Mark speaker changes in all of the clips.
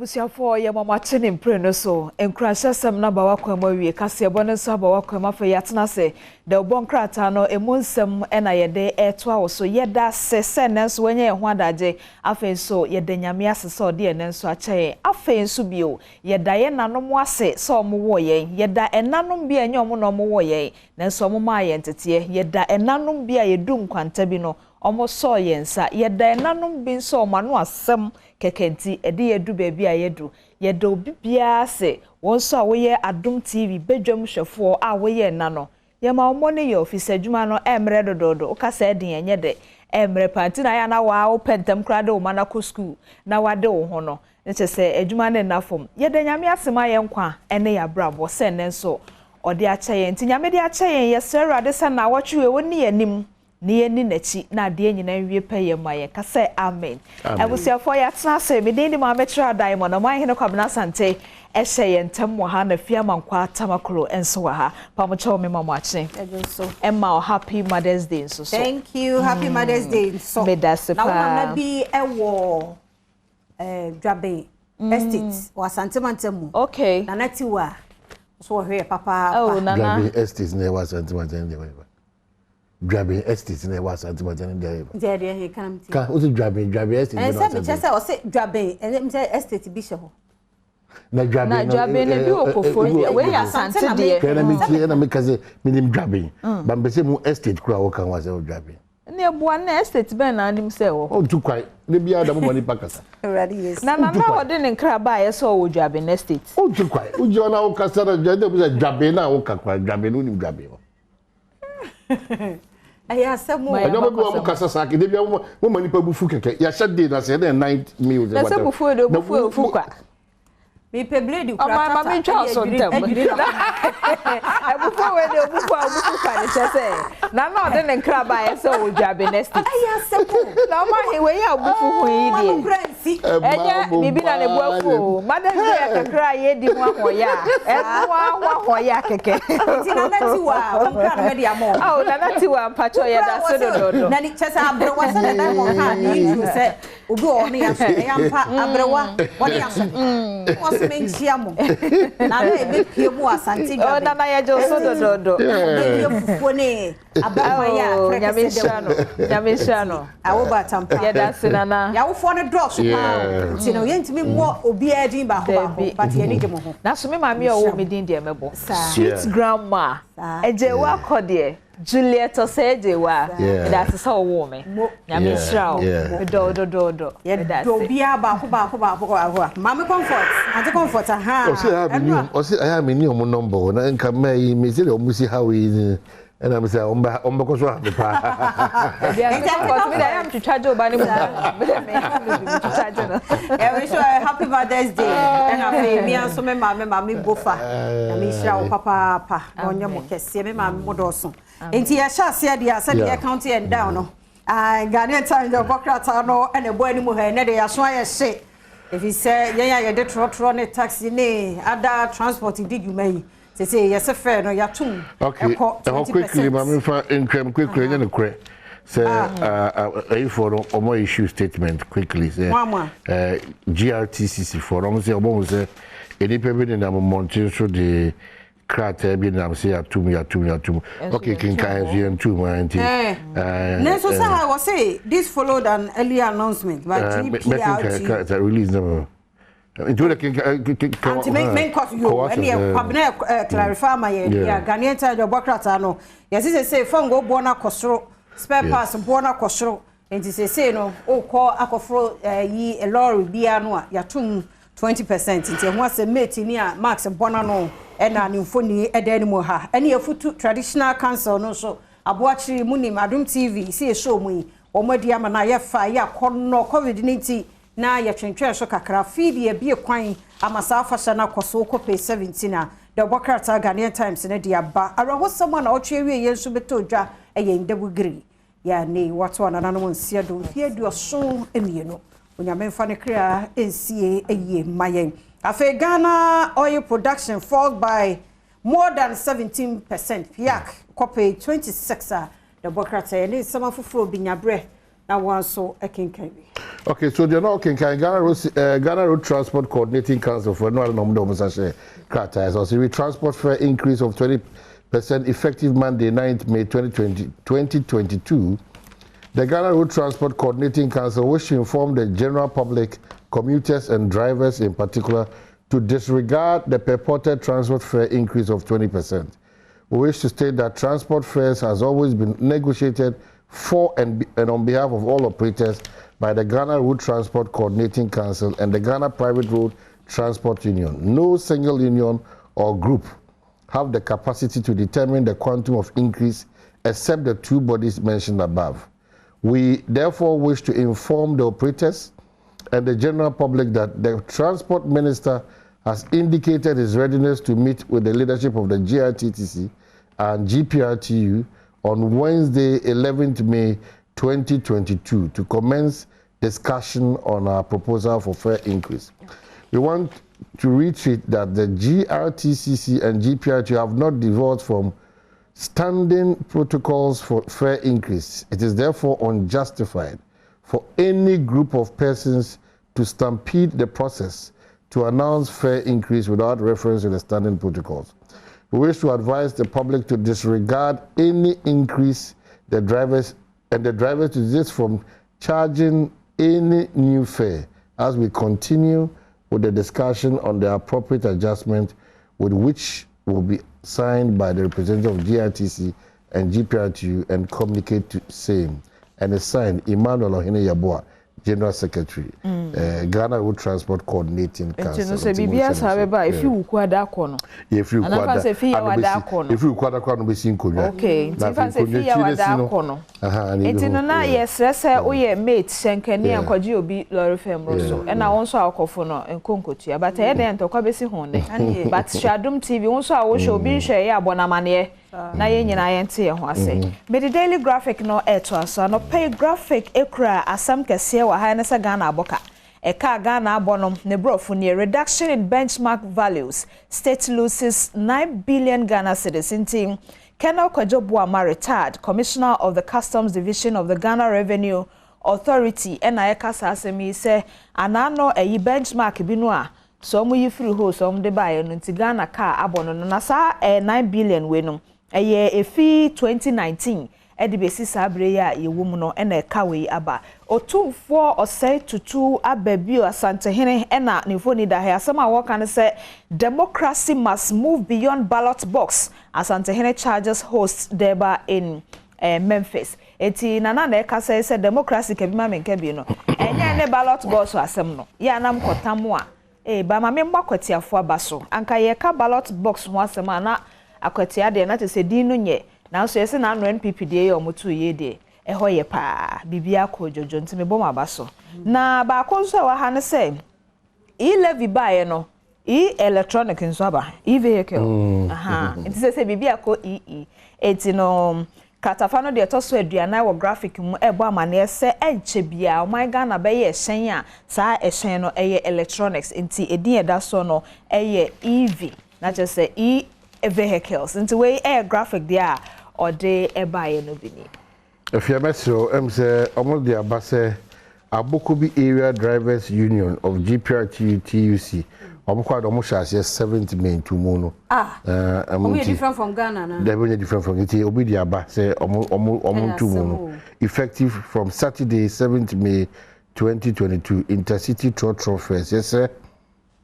Speaker 1: Abusuafoɔ, yɛma mo akye ne mprenu so. Nkuranhyɛsɛm no aba w'akwan mu awie, kaseɛbɔ no nso aba w'akwan mu. Afei yɛatena ase de wobɔ nkrataa no emu nsɛm na yɛde retoa wo so. Yɛda ase sɛ nnɛ nso woanya yɛn ho adagye. Afei nso yɛda Nyame ase sɛ ɔde ɛnnɛ nso akyɛ yɛn. Afei nso bio, yɛda yɛn nanom ase sɛ wɔwoo yɛn. Yɛda ɛnanom bi a ɛnyɛ wɔn na wɔwoo yɛn, nanso wɔmaa yɛn nteteɛ. Yɛda ɛnanom bi a yɛduu nkwanta bi no, wɔsɔɔ yɛn nsa. Yɛda ɛnanom bi nso a wɔn ano asɛm kɛkɛ nti, ɛde yɛn adu baabi a yɛadu. Yɛda obi biara ase, wo nso a woyɛ Adom TV badwam hwɛfoɔ a woyɛ nna no. Yɛma wo mmɔ ne yaw, firi sɛ adwuma no ɛmmrɛ dodoodo. Woka sɛ ɛden a, ɛnyɛ dɛ. Ɛmmrɛ paa nti na ayɛ a na wo ara wopɛ ntɛm koraa de wo mma no akɔ sukuu na woade wo ho no. Ne kyerɛ sɛ adwuma no nna fam. Yɛda Nyame ase ma yɛn nkwa ne yɛn abrabɔ sɛ nnɛ nso ɔde akyɛ yɛn. Nti Nyame de akyɛ yɛn, yɛsrɛ Awurade sɛ naawɔtwe wei ɔnni yɛn anim na yɛnni n'akyi na adeɛ nyinaa nwie pɛyɛ mma yɛn. Ka sɛ Amen. Abusuafoɔ yɛatena ase. Me din de Maame Kyerɛ Diamond. Ɔmanhene Kwabena Asante hyɛ yɛn ntam wɔ ha na Afie Amankwaa Tamaklo nso wɔ ha. Pamokyɛw me ma mo akye. Ɛma wo happy Mother's Day nso so.
Speaker 2: Thank you. Happy Mother's Day nso.
Speaker 1: Medase paa.
Speaker 2: Na wo nana bi wɔ eh, Dwaben Estate wɔ Asante Mantam mu.
Speaker 1: Okay.
Speaker 2: Nana Tiwa nso wɔhwɛ yɛ papaapa.
Speaker 1: Oh, Nana.
Speaker 3: Dwaben Estate na ɛwɔ Asante Mantam deɛ wɔyɛ. Dwaben Estate na ɛwɔ Asante Mantam deɛ wɔyɛ.
Speaker 2: Nti ɛdeɛ he kan ti.
Speaker 3: Ka o si Dwaben Dwaben Estate.
Speaker 2: Ɛsɛ mi kyɛ sɛ ɔsɛ Dwaben ɛsɛ mi sɛ estate bi hyɛ hɔ.
Speaker 3: Na Dwaben
Speaker 1: na Dwaben na bi wɔ Koforidua wei yɛ Asante deɛ.
Speaker 3: Hwɛ na mi tie na mi ka sɛ mi nim Dwaben. Ba mpɛ sɛ mu estate kura wɔka ho asɛm Dwaben.
Speaker 1: Ne ɛboa na estate bɛn na anim sɛ ɛwɔ hɔ.
Speaker 3: Ɔntu kwan ne biara da mo ma nipa kasa.
Speaker 2: Awurade Yesu.
Speaker 1: Na nana a ɔde ne nkra baeɛ sɛ ɔwɔ Dwaben estate.
Speaker 3: Ɔntu kwan wogyina hɔ na wokasa na dwa sɛ Dwaben na woka kora Dwaben wonim Dwaben hɔ.
Speaker 2: Ɛyɛ asɛm o.
Speaker 3: Ɛnyɛ ɔbɛ bi wa mo kasa saa kede bi mo mo ma nipa bufu kɛkɛ yɛahyɛ day na sɛ ɛna 9 May o sɛ
Speaker 1: Na sɛ bufu de obufu efu kwa.
Speaker 2: Mepɛ blade kura
Speaker 1: Ɔman ma
Speaker 2: tata
Speaker 1: mentwa wo so
Speaker 2: ɛde
Speaker 1: ntɛm.
Speaker 2: adwiri adwiri.
Speaker 1: Abufuo wei de obufu a obufu kwa ne kyɛ sɛ na na ɔde ne nkra baeɛ sɛ ɔwɔ Dwaben estate.
Speaker 2: Ɛyɛ asɛm o.
Speaker 1: Na ɔma he wei a obufu ho yi
Speaker 2: Ɔma no
Speaker 1: deɛ.
Speaker 2: kura nsi.
Speaker 1: Ɛnyɛ biribi na ne bo afu o. Mother's Day yɛ kakra a yɛdi ho ahoɔyɛ a ɛno ara ho ahoɔyɛ a kɛkɛ.
Speaker 2: Nti Nana Tiwa wo nkra no mɛde ama wo.
Speaker 1: Ao Nana Tiwa mpakyɛw yɛda ase dodoodo.
Speaker 2: Nani kyɛ sɛ aberewa sɛ Nana Diamond kaa ne intro sɛ Obi wɔ hɔ no yɛaso ɛyɛ ampa aberewa wɔne yɛaso wɔso menkyia mo na na ɛbɛpie mu wɔ Asante
Speaker 1: Oh,
Speaker 2: Dwabe
Speaker 1: Nana yɛgye wo so dodoodo.
Speaker 2: ɔbɛdie fufuo ne abɛnkwan yɛ a
Speaker 1: Oh,
Speaker 2: prɛkɛsɛ
Speaker 1: Nyame
Speaker 2: da
Speaker 1: nhyira
Speaker 2: mu
Speaker 1: no. Nyame nhyira no.
Speaker 2: awoba atampa
Speaker 1: Yɛda ase Nana.
Speaker 2: yɛawofoɔ no dɔɔso paa o nti no yɛntumi mmɔ obiara din baako baako
Speaker 1: Dabi.
Speaker 2: but yɛn ani gye mo ho
Speaker 1: Nanso me maame a ɔwɔ me din deɛ mɛbɔ.
Speaker 2: Saa.
Speaker 1: Sweet grandma.
Speaker 2: Saa.
Speaker 1: Agyewa akɔ deɛ. Juliet Osei Agyewa. Meda ase sɛ wowoo me. Nyame nhyira wo. Medɔ wo dodoodo. Meda
Speaker 2: Yɛdɔ
Speaker 1: ase.
Speaker 2: obiara baako baako baako baako a. Maame Comfort, Auntie Comfort, ahaa.
Speaker 3: Ɔse ɛyɛ a menni
Speaker 2: Ɛno a.
Speaker 3: ɔse ɛyɛ a menni ɔmo number o na nka mmaa yi me sɛdeɛ ɔmo si haw yi ni ɛna me sɛ ɔmo bɛ ɔmo bɛkɔ so aha me paa.
Speaker 1: Dabi Auntie
Speaker 2: Nti Auntie
Speaker 1: Comfort me deɛ
Speaker 2: Comfort.
Speaker 1: ɛyɛ a metwitwa gye wo ba no mu o. Me deɛ me ha no bi metwitwa gye no.
Speaker 2: Yɛ wish wo a happy Mother's Day. Ɛna afei me ara nso me maame Maame Bofa. Nyame nhyira wo papaapa na ɔnyɛ mo kɛseɛ. Me maame mo dɔɔso. Nti yɛhyɛ aseɛ deɛ a sɛdeɛ yɛ count yɛn down no. Ah, Ghanaian Times deɛ ɔbɔ krataa no na ɛbɔ anim ha ɛnɛ deɛ yɛaso ayɛ hye. Ɛfiri sɛ yɛn a yɛde trɔtrɔ ne taxi ne other transport di dwuma yi, sese yɛse fare no yɛatom
Speaker 3: Okay,
Speaker 2: ɛkɔ
Speaker 3: ɛhɔ
Speaker 2: 20
Speaker 3: quickly ma
Speaker 2: percent.
Speaker 3: memfa ntwam quickly ɛnyɛ nokorɛ sɛ ayifoɔ no wɔn issue statement quickly sɛ
Speaker 2: Mo ama.
Speaker 3: eh, GRTCC foɔ no wɔn sɛ wɔn hu sɛ nnipa bi nenam mmɔnten so de krataa bi nam sɛ yɛatom yɛatom yɛatom okay kenkan nso yɛntom ah, nti
Speaker 2: Eh.
Speaker 3: eh,
Speaker 2: Nanso sɛ
Speaker 3: eh,
Speaker 2: ha wɔ se this followed an earlier announcement by
Speaker 3: eh, mɛkenkan
Speaker 2: GPRT.
Speaker 3: krataa release no nti wode kenkan
Speaker 2: Anti me me nkɔ so yo ɛne yɛ kwabena ɛ clarify ama yɛ yeah Ghanaian Times ɔbɔ krataa no yɛsi sese fango boɔ no akɔ soro spare parts boɔ no akɔ soro nti sese no okɔ akɔforo ɛyi lɔɔre biara no a yɛatom 20% nti ɛho asɛm mate ni a Max bɔ n'ano ɛna ne mfoni ɛda anim ha ɛne yɛfutu traditional council no nso aboakyere mu nim Adom TV si yɛhyɛ mu yi wɔn adi ama no ayɛ fa yɛ akɔnnɔ COVID ne nti na yɛtwentwɛn so kakra. Afei de yɛabue kwan ama saa afahyɛ no akɔ so kɔ page 17 a deɛ ɔbɔ krataa Ghanaian Times no de aba. Awerɛhosɛm a naawɔtwe awieeɛ nso bɛtɔ dwa yɛ Ndabugiri yɛ a nnɛ yi wɔato anananom nseɛ do mfeɛ 72. Onyame mfa ne kra nsie yie mma yɛn. Afei Ghana oil production falls by more than 17%, PIAC kɔ page 26 a deɛ ɔbɔ krataa yɛ ne nsɛm afoforɔ bi nya berɛ na wɔn nso kenkan bi.
Speaker 3: Okay, so deɛ na ɔkenkan Ghana Road Transport Coordinating Council for no na ɔmo de ɔmo nsa hyɛ krataa so ɔsɛ transport fare increase of 20% effective Monday 9th May 2020, 2022. The Ghana Road Transport Coordinating Council wish to inform the general public, commuters and drivers in particular, to disregard the purported transport fare increase of 20%. We wish to state that transport fares has always been negotiated for and on behalf of all operators by the Ghana Road Transport Coordinating Council and the Ghana Private Road Transport Union. No single union or group have the capacity to determine the quantum of increase except the two bodies mentioned above. We therefore wish to inform the operators and the general public that the Transport Minister has indicated his readiness to meet with the leadership of the GRTTC and GPRTU on Wednesday, 11th May 2022, to commence discussion on our proposal for fare increase. We want to reiterate that the GRTCC and GPRTU have not divorced from standing protocols for fare increase. It is therefore unjustified for any group of persons to stampede the process to announce fare increase without reference to the standing protocols. We wish to advise the public to disregard any increase the drivers and the drivers to desist from charging any new fare as we continue with the discussion on the appropriate adjustment, with which will be signed by the representative of GRTC and GPRTU and communicate to same. And is signed Emmanuel Ohene Yeboah, General Secretary, Ghana Road Transport Coordinating Council.
Speaker 1: Nti no sɛ biribi asa bɛba a, efi Wukuada akɔ no.
Speaker 3: Yɛfiri
Speaker 1: Anafa sɛ fi Yawada akɔ no.
Speaker 3: Ɛfiri Wukuada kɔ no bɛsi nkonnwa.
Speaker 1: Okay, nti fa sɛ fi Yawada akɔ no. Nti no na yɛsrɛ sɛ woyɛ mate hyɛnkani a, nkɔgye obi lɔre fam ro so, ɛna wo nso a wokɔfo no nkɔ nkotua, but ɛyɛ dɛn ntɔkwa bɛsi ho ne, but hwɛ Adom TV, wo nso a wohwɛ obi nhwɛ yɛ abɔ n'amanneɛ na yɛn nyinaa yɛnte yɛn ho ase. Mede Daily Graphic no ɛɛto aso anɔpɛ yi. Graphic ekura asɛm kɛseɛ wɔ ha ne sɛ Ghana abɔka ɛka Ghana abɔ no ne borɔfo nie: "Reduction in benchmark values, state loses 9 billion Ghana cedis." Nti Colonel Kwadwo Boama, retired Commissioner of the Customs Division of the Ghana Revenue Authority, ɛna ɛka saa asɛm yi sɛ anaano ɛyi benchmark bi no a sɛ ɔmo yi firi hɔ sɛ ɔmo de baeɛ no, nti Ghana kaa abɔ no, na saa 9 billion wei no ɛyɛ efi 2019 ɛde besi saa abere yi a yɛwɔ mu no ɛna ɛka wei aba. Otumfoɔ Ɔsɛe Tutu aba bio, Asantehene, ɛna ne mfoni da ha. Asɛm a wɔka no sɛ "Democracy must move beyond ballot box, Asantehene charges host durbar in Memphis." Eti nana na ɛka sɛ democracy kabi ma menka bi no, ɛnyɛ ne ballot box asɛm no yɛ anam kɔtam a ba ma membɔ akwatiafoɔ aba so. Anka yɛka ballot box ho asɛm a, na akwatia deɛ na kyerɛ sɛ din no nyɛ, nanso yɛsɛ n'ano NPP deɛ yɛ ɔmo to yie deɛ, ɛhɔ yɛ paa, biribi akɔ dwodwo, nti mebɔ mo aba so. Na baako nso a ɛwɔ ha ne sɛ e-levy baeɛ no, e-electronic nso aba, e-vehicle. Nti sɛ biribi akɔ ee eti no kratafa no deɛ ɛtɔ so 40 wɔ Graphic mu ɛbɔ amaneɛ sɛ ɛnkyɛ biara ɔman Ghana bɛyɛ ɛhyɛn a saa ɛhyɛn no ɛyɛ electronics, nti edin ɛda so no ɛyɛ EV, na kyerɛ sɛ e vehicles. Nti wei ɛyɛ Graphic deɛ a ɔde ɛbaeɛ no bi ni.
Speaker 3: Afia, mɛsirɛ sɛ ɔmo de aba sɛ Abokobi Area Drivers Union of GPRTU TUC, ɔmo kɔ adi ɔmo hyɛ aseɛ 7th May ntumu no.
Speaker 2: Ah, ɔmo yɛ different from Ghana na.
Speaker 3: Dɛbi, ɔmo yɛ different from, nti obi de aba sɛ ɔmo ntumu no effective from Saturday 7th May 2022, intercity trɔtrɔ fares. Yɛsɛ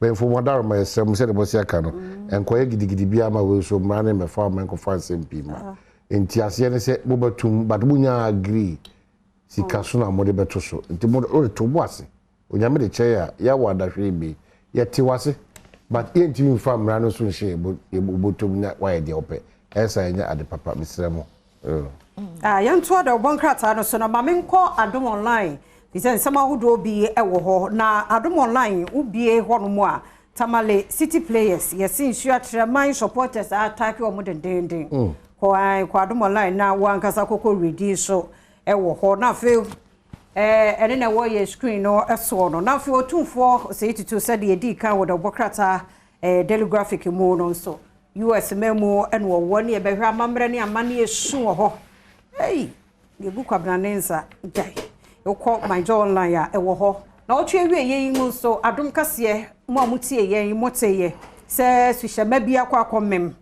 Speaker 3: bɛnfo mo adaroma, yɛsɛ mo sɛ de mo si aka no nkɔyɛ gidigidi bi ama wei so mmara ne mmɛfa ɔmo nkɔfa nsɛm pii ma. Nti aseɛ ne sɛ mobɛtum, but monya agree sika so na mode bɛto so, nti mo wode to bo ase. Onyame de kyɛn a yɛawɔ adahwere bi yɛte wase, but yɛntumi mfa mmara no so nhyɛ yɛbɔtɔm na wayɛ deɛ wopɛ. Ɛsa ɛnyɛ ade papa, mesrɛ mo.
Speaker 2: Ah, yɛntoa da ɔbɔ nkrataa no so na ma menkɔ Adom Online fi sɛ nsɛm ahodoɔ bi wɔ hɔ. Na Adom Online wobie hɔnom a, Tamale City Players yɛse nsuo atrɛ man supporters attack wɔn dendenden. Kɔ kɔ Adom Online na wankasa kɔkɔ redi so ɛwɔ hɔ. Na afei ɛne na ɛwɔ yɛ screen no ɛsoɔ no. Na afei Otumfoɔ sɛ tutu sɛdeɛ ɛdii kan wɔ dɔbɔ krataa Daily Graphic mu no nso, US mmamu ɛna wɔwɔ ne yɛbɛhwɛ amammerɛ ne amanneɛ esu wɔ hɔ. Ei, yɛgu Kwabena ne nsa gyae. Wokɔ myjoyonline a, ɛwɔ hɔ. Na wɔtwe awie yɛn yi mu nso, adom kaseɛ mo a motie yɛn, moteyɛ sɛ suhyɛma bi akɔ akɔmem.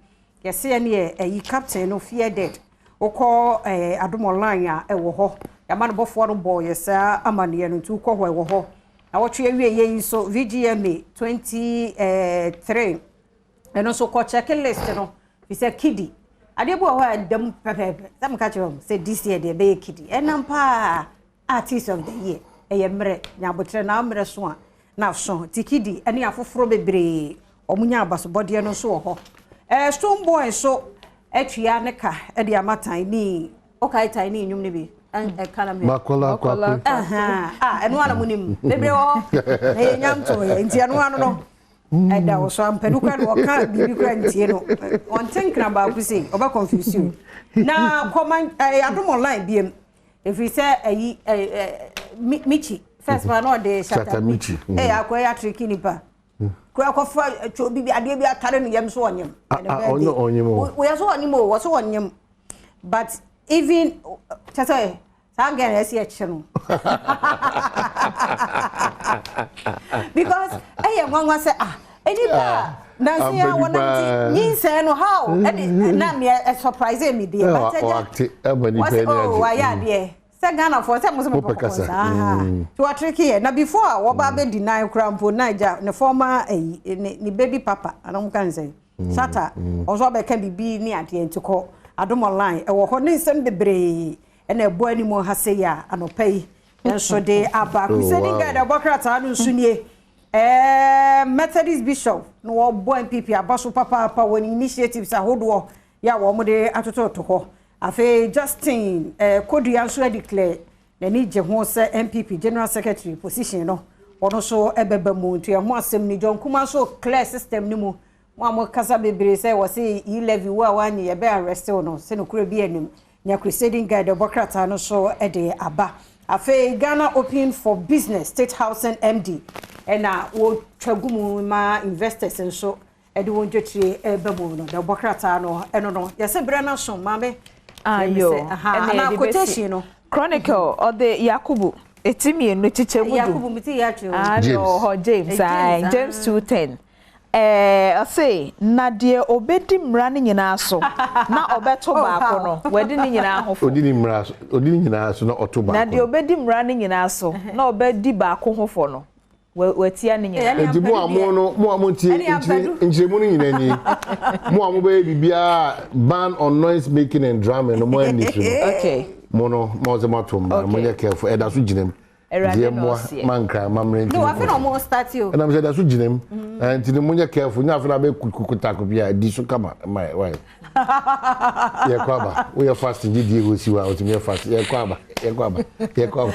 Speaker 2: Yɛse ɛneɛ ɛyi captain no fear dead. Wokɔ adom online a, ɛwɔ hɔ. Yɛama no bɔfoɔ no bɔɔ yɛ saa amanneɛ no, nti wokɔ hɔ ɛwɔ hɔ. Na wɔtwe awie yɛn yi nso, VGMA 23, ɛno nso kɔ check list no, fi sɛ kidi. Adeɛ bi wɔ hɔ a ɛda mu pɛpɛɛpɛ. Sɛ meka kyerɛ wɔn sɛ this year deɛ ɛbɛyɛ kidi. Ɛnam paa Artist of the Year. Ɛyɛ mmerɛ, nyabotrɛ na mmerɛ so a na so. Ti kidi ɛne afoforɔ bebree wɔn nya abasobɔdeɛ no nso wɔ hɔ. Stonebwoy nso atua ne ka ɛde ama Tiny. Ɔkae Tiny nnwom no bi. Ɛka na mɛ.
Speaker 3: Makola Kwaku.
Speaker 2: Ah, ɛno ara mo nim. Bebree wɔ hɔ. Na yɛ nyam to yɛ. Nti ɛno ano no. Ɛda wɔ so ampɛdu kora no ɔka biribi kora ntie no. Ɔnte nkran baako sei, ɔbɛ confuse you. Na kɔman adom online biem. Ɛfiri sɛ ɛyi Michi first man na ɔde Shatta Michi. Akɔ ɛyɛ atriki nipa. Kura akɔfa twɛ obi bi adeɛ bi atare no yam so ɔnyem.
Speaker 3: Ɔnyɛ ɔnyem o.
Speaker 2: Wɔyɛ so ɔnyem o, wɔ so ɔnyem. But even kyɛ sɛ saa girl na ɛsi ɛkyɛ no. Because ɛyɛ nwanwa sɛ ah nipa nansi ya wɔn ti nyinsɛn no how ɛne na mi ɛ surprise mi deɛ. But ɛgya wɔsi oh wayɛ adeɛ sɛ Ghana fo sɛ mo sɛ mo pɛ kɔkɔ saa ti wɔatriki yɛ na before a wɔba abɛ deny kura mpo Naija ne former ɛyi ne baby papa anam kan sɛ Shatta ɔnso abɛka bibi ne adeɛ nti kɔ adom online ɛwɔ hɔ ne nsɛm bebree ɛna ɛbɔ anim ha sɛ yi a anɔpa yi nso de aba. Crusading Guide ɛbɔ krataa no nso nie. Methodist Bishop na wɔbɔ NPP aba so papaapa wɔ ne initiatives ahodoɔ yɛ a wɔn de atototo hɔ. Afei Justin Kodua nso declare n'ani gye ho sɛ NPP General Secretary position no ɔno nso ɛbɛba mu, nti ɛho asɛm ni. John Kuma nso clear system no mu. Mo a mo kasa bebree sɛ wɔsi e-levy wo a wanye yɛbɛ arrest wo no, sɛ nokura bi anim nya Crusading Guide ɛbɔ krataa no so de aba. Afei Ghana Open for Business State Housing MD ɛna wɔtwa gu mu ma investors nso ɛde wɔn dwetire ɛba mu no, na ɛbɔ krataa no ɛno no yɛsɛ berɛ no so maame.
Speaker 1: Ayo,
Speaker 2: ɛna quotation no.
Speaker 1: Chronicle ɔde Yakubu eti 2 kyekyɛ mu du.
Speaker 2: Yakubu mi ti yɛ atwe o.
Speaker 1: James hɔ James, James 2:10. Ɔse na deɛ obedi mmara no nyinaa so na ɔbɛto baako no, wadi ne nyinaa ho fo.
Speaker 3: Odi ne mmara so, odi ne nyinaa so na ɔto baako.
Speaker 1: Na deɛ obedi mmara no nyinaa so na ɔbɛdi baako ho fo no, watia ne nyinaa.
Speaker 3: Enti mo a mo no, mo a mo ntie nkyerɛmu no nyinaa ni. Mo a mo bɛyɛ biribiara ban on noise making and drumming no mo ani so no.
Speaker 1: Okay.
Speaker 3: Mo no, mo sɛ mo ato mmara, mo nyɛ careful, ɛda so gyina mu.
Speaker 1: Awurade na ɔseɛ.
Speaker 3: Mankra mammerɛ nti.
Speaker 2: No, afei na ɔmo start o.
Speaker 3: Ɛnam sɛ ɛda so gyina mu. Nti no mo nyɛ careful, nyɛ afei na abɛ kutako bi a di so kama ma why. Yɛkɔ aba, woyɛ fast gye die hɔ si hɔ a wotumi yɛ fast. Yɛkɔ aba, yɛkɔ aba, yɛkɔ aba.